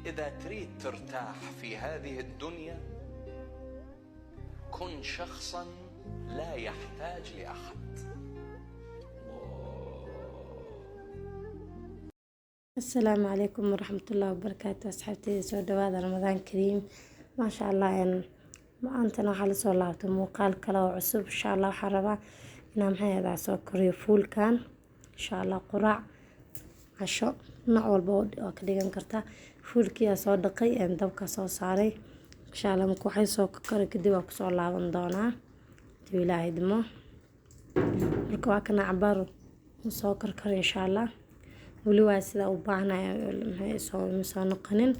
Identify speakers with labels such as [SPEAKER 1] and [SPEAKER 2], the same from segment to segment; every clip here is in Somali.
[SPEAKER 1] إذا تريد ترتاح في هذه الدنيا كن شخصا لا يحتاج لأحد.
[SPEAKER 2] Asalaamu calaykum waraxmatullaahi wabarakaatu. Asxaabteyda, soo dhawaada. Ramadaan kariim. Maasha Allah, maantana waxaa lasoo laabtay muuqaal kale oo cusub. Insha Allah waxaa rabaa inaan, maxay ahadaa, soo koriyo fuulkan. Insha Allah quraac, casho, nooc walba oo ka dhigan kartaa. Fuulkii soo dhaqay, dabka soo saaray. Insha Allah marka waxay soo karo kadib waa kusoo laaban doonaa, haduu Ilaahay idmo. Marka waa kana, cabaar soo karkaro. Insha Allah weli waa sidaa u baahnay, maxay soo noqonin.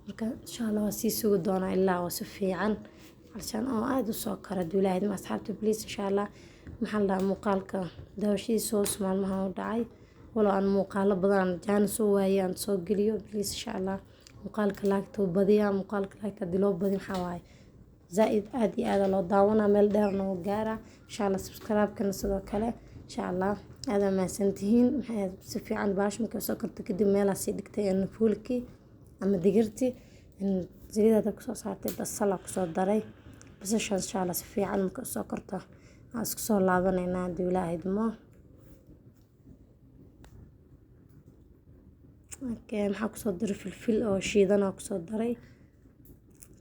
[SPEAKER 2] Marka insha Allah waa sii sugi doonaa ilaa oo si fiican calshaan oo aada u soo karo, haduu Ilaahay idmo. Asxaabta, please, insha Allah, maxaa la dhahaa, muuqaalka daawashadiisa hoos maalmahan u dhacay, walow aan muuqaalo badan aan jaanis u waayay aan soo geliyo. Please, insha Allah, muuqaalka like-ta u badiyaa. Muuqaalka like-ta hadii loo badiyo, maxaa waaye, zaaid aad iyo aad loo daawanaa, meel dheerna wuu gaaraa. Insha Allah subscribe-kana sidoo kale. Insha Allah aad mahadsantihiin. Maxay si fiican baash markay soo karto kadib meelaa sii dhigtay fuulkii ama digirtii. Saliida dabka soo saartay, basal kusoo daray, basasha. Insha Allah si fiican markay soo karto aan isku soo laabanaynaa, haduu Ilaahay idmo. Okay, maxaa kusoo daray? Filfil oo shiidan aa kusoo daray.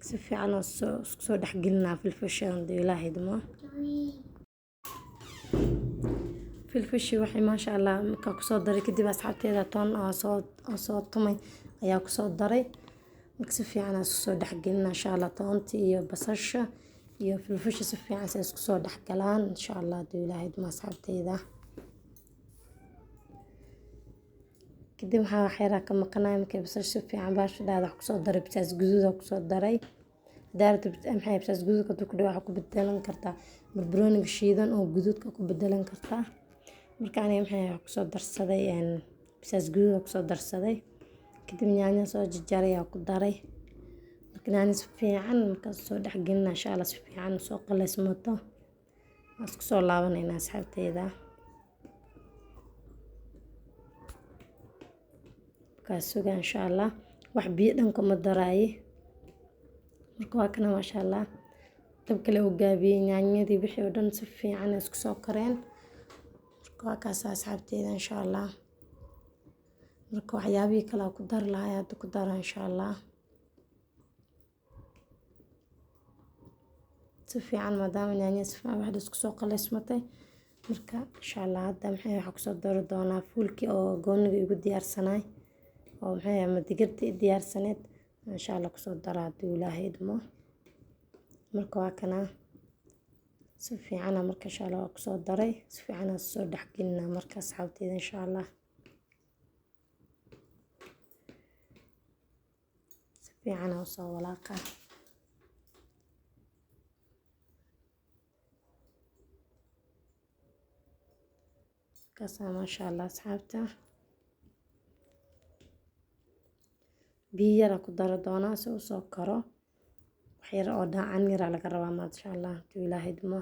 [SPEAKER 2] Si fiican oo soo isku soo dhexgelinaa filfisha, haduu Ilaahay idmo. Filfishi waxay, maasha Allah, markaa kusoo daray kadib, asxaabteeda, toon oo soo tumay ayaa kusoo daray. Marka si fiican aan isku soo dhexgelina, insha Allah, toonta iyo basasha iyo filfisha si fiican si isku soo dhexgalaan, insha Allah, haduu Ilaahay idmo, asxaabteyda. Kadib waxaa wax yaraa ka maqanaya. Markay basasha si fiican baasha dhahda, wax kusoo daray bisaas guduud aa kusoo daray. Hadaa rabtid, maxay, bisaas guduudka haduu ku dhawo, waxaa ku bedelan kartaa barbarooniga shiidan oo guduudka ku bedelan kartaa. Marka aniga, maxay, wax kusoo darsaday bisaas guduud aa kusoo darsaday. Kadib yaanyo soo jarjaray aa ku daray. Marka yaanyo si fiican markaas soo dhexgelina, insha Allah, si fiican soo qaleysmato waan isku soo laabanaynaa, asxaabteyda. Markaas suga, insha Allah, wax biyo dhan kuma daraaye. Marka waa kana, maasha Allah, dab kale uu gaabiyey, yaanyadii wixii oo dhan si fiican isku soo kareen. Marka waa kaas, asxaabteyda, insha Allah. Marka waxyaabihii kale aan ku dari lahaa hadda ku dara, insha Allah, si fiican, maadaama yaanyada si fiican waxda isku soo qaleysmatay. Marka insha Allah hadda, maxay, waxaa kusoo dari doonaa fuulkii oo gooniga igu diyaarsanaay oo, maxay, ama digirtii diyaarsaneed, insha Allah kusoo dara, hadduu Ilaahay idmo. Marka waa kana, si fiicana. Marka insha Allah waa kusoo daray, si fiican aan soo dhexgelinaa. Marka asxaabteyda, insha Allah, si fiican aan usoo walaaqa. Markaasaa, maasha Allah, asxaabta, biyo yara ku dari doonaa si uu soo karo. Wax yar oo dhaacan yaraa laga rabaa, maasha Allah, hadduu Ilaahay idmo.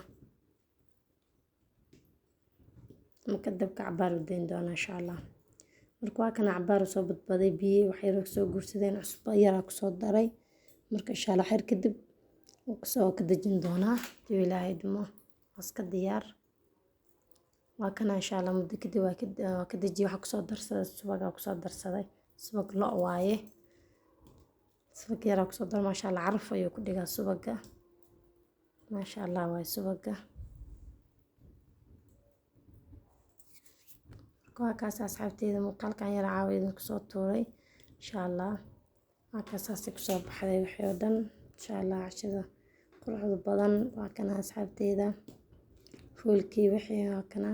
[SPEAKER 2] Marka dabka cabaar u dayn doonaa, insha Allah. Marka waa kana, cabaar soo badbaday, biyo wax yar soo guursadeen, cusbo yaraa kusoo daray. Marka insha Allah xir kadib wuu kusoo ka dejin doonaa, hadduu Ilaahay idmo. Waa iska diyaar. Waa kana, insha Allah, muddo kadib waa ka dejiyay. Waxaa kusoo darsaday subagaa kusoo darsaday, subag lo' waaye. Subag yaraa kusoo daray, maasha Allah, caraf ayuu ku dhigaa subaga. Maasha Allah waaye subaga. Marka waa kaas, asxaabteyda, muuqaalkan yar caawa idin kusoo tuuray. Insha Allah waa kaas, saasay kusoo baxday wixii oo dhan. Insha Allah cashada quruxda badan waa kana, asxaabteyda, fuulkii wixii waa kana.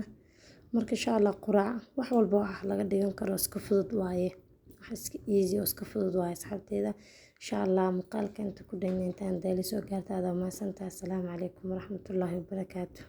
[SPEAKER 2] Marka insha Allah quraac, wax walba wax laga dhigan karo, iska fudud waaye, wax iska easy oo iska fudud waaye, asxaabteyda. Insha Allah muuqaalka inta ku dhan intaan daali soo gaarta, aad mahadsantahay. Asalaamu calaykum waraxmatullaahi wabarakaatu.